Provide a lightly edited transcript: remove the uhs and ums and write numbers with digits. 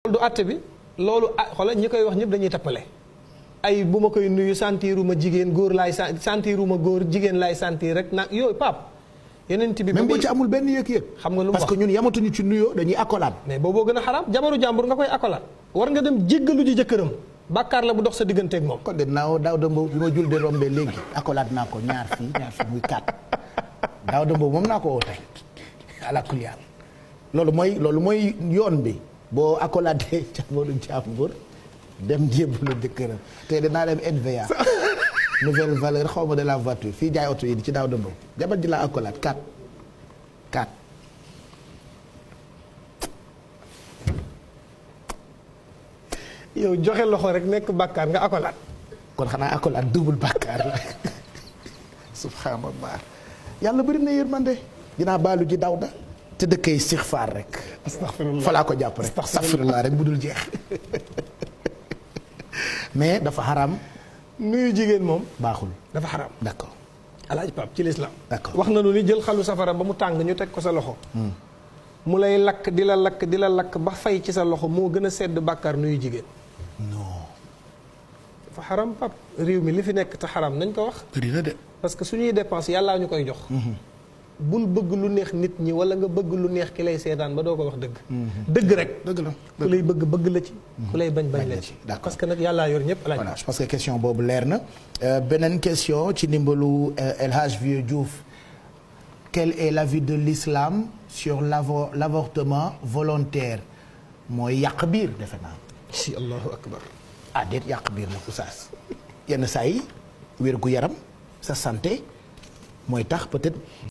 du àtte bi loolu xoolal ñi koy wax ñëpp dañuy tappale ay bu ma koy nuyu sentiruma jigéen góor laay sentiruma góor jigéen laay sentir rek nag yooyu pap yeneen bi même boo ci amul benn yëg-yëg. xam nga lu mu wax parce que ñun yamatuñu ci nuyoo dañuy accolade. mais booboo gën a xaraam jabaru jàmbur nga koy accolade war nga dem jéggalu ji jëkkëram bàkkaar la bu dox sa digganteeg moom. kon de naaw daaw de mbow bi ma jul de rombee léegi accolade naa ko ñaar fii muy 4 daaw de mbow moom naa ko woo tey ala kulli haal loolu mooy yoon bi boo accoladé jabaru jàmbur dem jébbalu jëkkëram te dinaa dem NVA nouvelle valeur xaw ma de la voiture fii jaay oto yi ci daaw de mbow jabar ji la accolade 4 yow joxe loxo rek nekk bàkkaar nga accolade. kon xanaa accolade double bàkkaar la subhanallah yàlla bëri na yërmande dinaa baalu ji daw da te dëkkay istixfaar rek. astaghfirullah fa laa ko jàpp rek. astaghfirullah rek bu dul jeex mais dafa xaram. nuyu jigéen moom. baaxul dafa xaram. d'accord. alaaj Pape ci lislaam. d'accord wax na nu ni jël xalu safara ba mu tàng ñu teg ko sa loxo. mu lay lakk di la lakk ba fay ci sa loxo moo gën a sedd bàkkaar nuyu jigéen. non. dafa xaram Pape réew mi li fi nekk te xaram nañ ko wax. bëri na de. parce que suñuy dépense yàllaa ñu koy jox. bul bëgg lu neex nit ñi wala nga bëgg lu neex ki lay seetaan ba doo ko wax dëgg. dëgg rek. dëgg la ku lay bëgg la ci. ku lay bañ la ci. d'accord parce que nag yàllaa yor ñëpp. voilà je pense que question boobu leer na beneen question ci ndimbalu El Hadj Vieux Diouf quel est l'avis de l'islam sur l'avortement volontaire mooy yàq biir defe naa. si allahu akbar. ah déet yàq biir nag oustaz yenn saa yi wér gu yaram sa santé mooy tax peut-être.